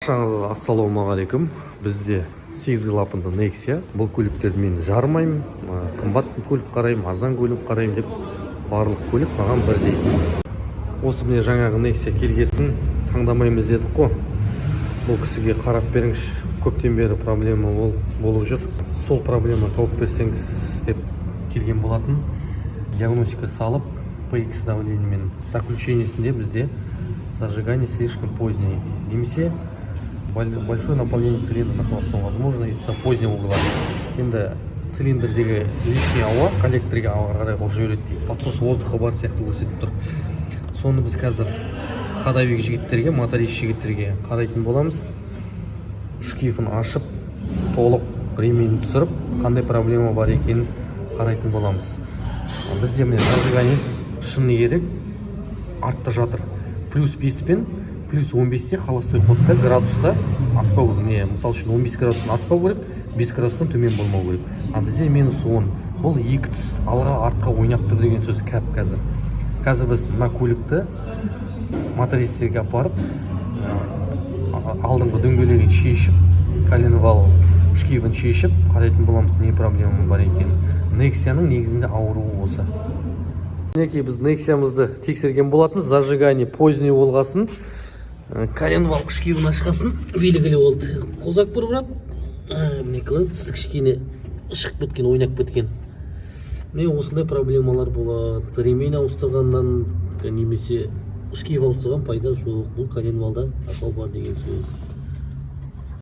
Баршаңызға ассалаумағалейкум! Бізде сегіз клапанды Nexia. Бұл көліктерді мен жармаймын. Қымбат көлік қараймын, арзан көлік қараймын деп, барлық көлік маған бірдей. Осы, міне, жаңағы Nexia келгесін таңдамаймыз дедік қой. Бұл кісіге қарап беріңізші, көптен бері проблема ол болып жүр, сол проблема тауып берсеңіз деп келген болатын. Диагностика салып, PX давлениемен, заключениесінде бізде зажигание слишком поздний немесе большое наполнение цилиндра на холостом, возможно, из-за позднего угла. Енді цилиндрдегі лишний ауа коллекторге ары қарай ұрып жібереді дейді, подсос воздуха бар сияқты көрсетіп тұр. Соны біз қазір ходовик жігіттерге, моторист жігіттерге қарайтын боламыз. Шкивін ашып, толық ременін түсіріп, қандай проблема бар екенін қарайтын боламыз. Бізде, міне, зажигание шыны керек артта жатыр. Плюс 5 пен плюс 15-те холостой ходта градуста аспау керек. Міне, мысалы үшін, 15 градустан аспау керек, 5 градустан төмен болмау керек, а бізде минус 10. Бұл екі тіс алға артқа ойнап тұр деген сөз. Кәп қазір біз мына көлікті мотористерге апарып, алдыңғы дөңгелегін шешіп, коленвал шкивін шешіп қарайтын боламыз, не проблема бар екенін. Нексияның негізінде ауруы осы. Мінекей, біз Нексиямызды тексерген болатынбыз. Зажигание поздний болғасын, коленвал шкивін ашқасын белгілі болды. Қозғап бір, брат. Мінекей, тісі кішкене шығып кеткен, ойнап кеткен. Міне, осындай проблемалар болады. Ремень ауыстырғаннан немесе шкив ауыстырған пайда жоқ, бұл коленвалда ақау бар деген сөз.